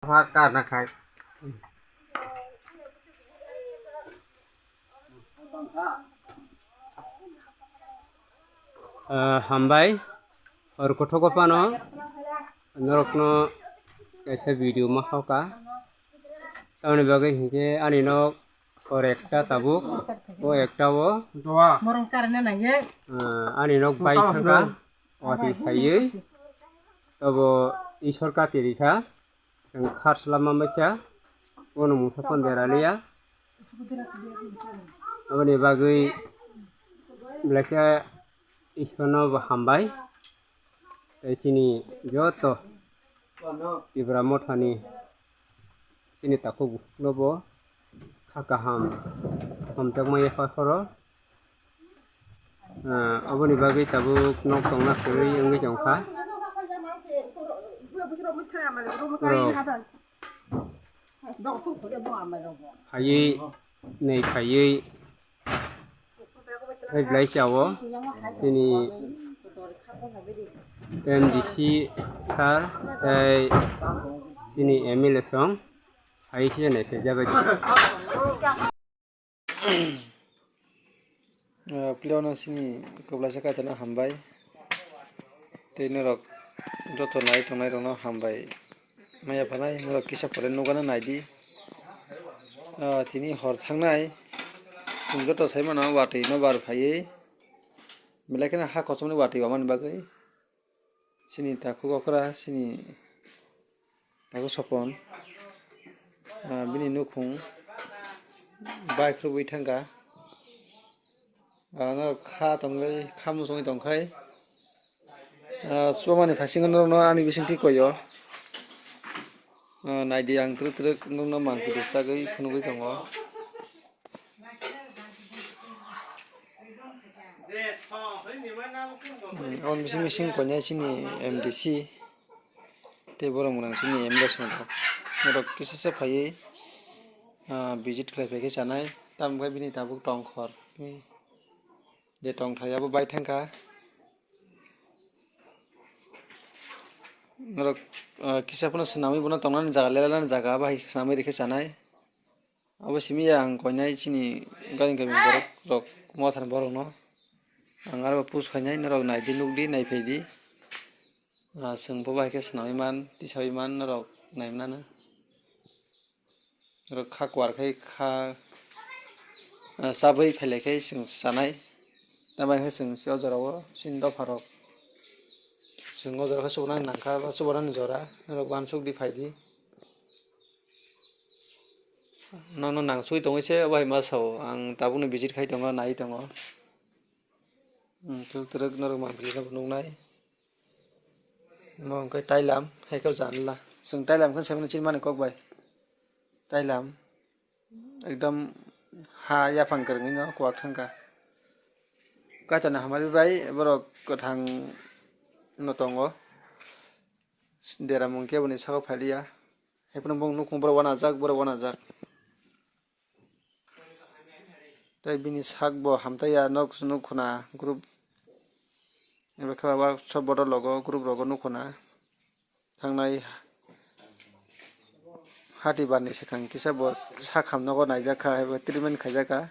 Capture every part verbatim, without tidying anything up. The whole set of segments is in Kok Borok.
Pha ka na khai. Ah, hambai, hor kothok phano norokno kaisa video ma kha ka. Tamoni bagwi hinkhe ani nok hor ekta tabuk, o ekta o, Morong karena nangye. Ah, ani nok bai thangkha, watwi phaiwi, tobo Ishwar kati rikha. Chwng khar swlama maikha, bono mungsa phano dera liya. Aboni bagwi belai khe Ishwarno bo hambai. Tei chini joto Tipra mothani chini takhuk bukhukno bo kha kaham hamjakma yapha khoro. Ah, aboni bagwi tabuk nok tongna kwrwi wngwi tongkha. Borok phaiwi, nei phaiwi, tei belai chao chini M D C sir tei chini M L A song phaiwi khe nai phaijabai. Ah, piliao no sini kwplaisa kaitorno hambai. Tei norok joto nai tongnai rokno hambai. Maya phanai norok kisa pore nukgana naidi. Ah, tini hor thangnai chwng joto sai mano watwi no bar phaiwi. Belai kheno ha kochomni watwi wamani bagwi. Chini takhuk okra, chini takhuk Sopon, ah, bini nukhung bai khurubui thangkha. Ah, norok kha tongwi, kha muchungwi tongkhai. Ah, chubamani phaisingno norokno ani bisingtwi koio. Ah, naidi ang twrwk twrwk nukno mankhudu sagwi phunugwi tongo. Hmm, aboni bising bising koinai chini M D C tei borok mwnang chini M L A song rok. Norok kisa se phaiwi, ah, visit khlai phaikhe chanai. Tamo khe bini tabuk tongkhor. Je tongthai abo bai thangkha. Norok, ah, kisa phano swnamwi bono tongnani jaga, lelanani jaga abo hai swnamwi rikhe chanai. Abo simi ya ang koinai chini gani gani borok rok, mothani borok no. Ang aro post khainai, norok naidi, nukdi, naiphaidi. Ah, chwng bo bai khe swnamwi man, tisawi man, norok naimanano. Norok kha kwar khai kha, ah, chabwi phailai khai chwng chanai. Tambai khe chwng se o jora o chini dopha rok. Chwng o jora khe chubanani nangkha, ba chubanani jora, norok uansuk di phaidi. Nono nangsugwi tongwi se obo hai ma sao, ang tabukno visit khai tongo, nai tongo. Hmm, twrwk twrwk norok mampli no nuknai. Omo hwnkhe tailam, hai khe janla. Chwng tailam khe saimano chini mani kok bai. Tailam ekdom ha yaphang kwrwngwi no kwak thangkha. Kaitorni hamari bai borok kwthang no tongo. Deramung kebo ni saka phailiya. Haiphano bong nukhung borok uanajak, borok uanajak. Tei bini sak bo hamtaiya, nok nukhuna group. Eba khe ba sob bodo logo, group rogo nukhuna. Thangnai hati barni swkang kisa bo sak ham nogo naijakha, eba treatment khaijakha.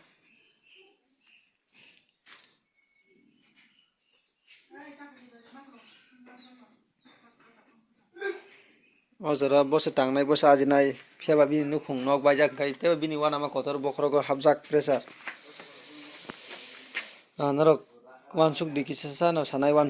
O jora bo se tangnai, bo se ajinai, phiya ba bini nukhung nok baijak, hwnkhe teibo bini uanama kotor bokhorogo hapjak pressure. Ah, norok uansuk di kisa sa no sanai uansuk.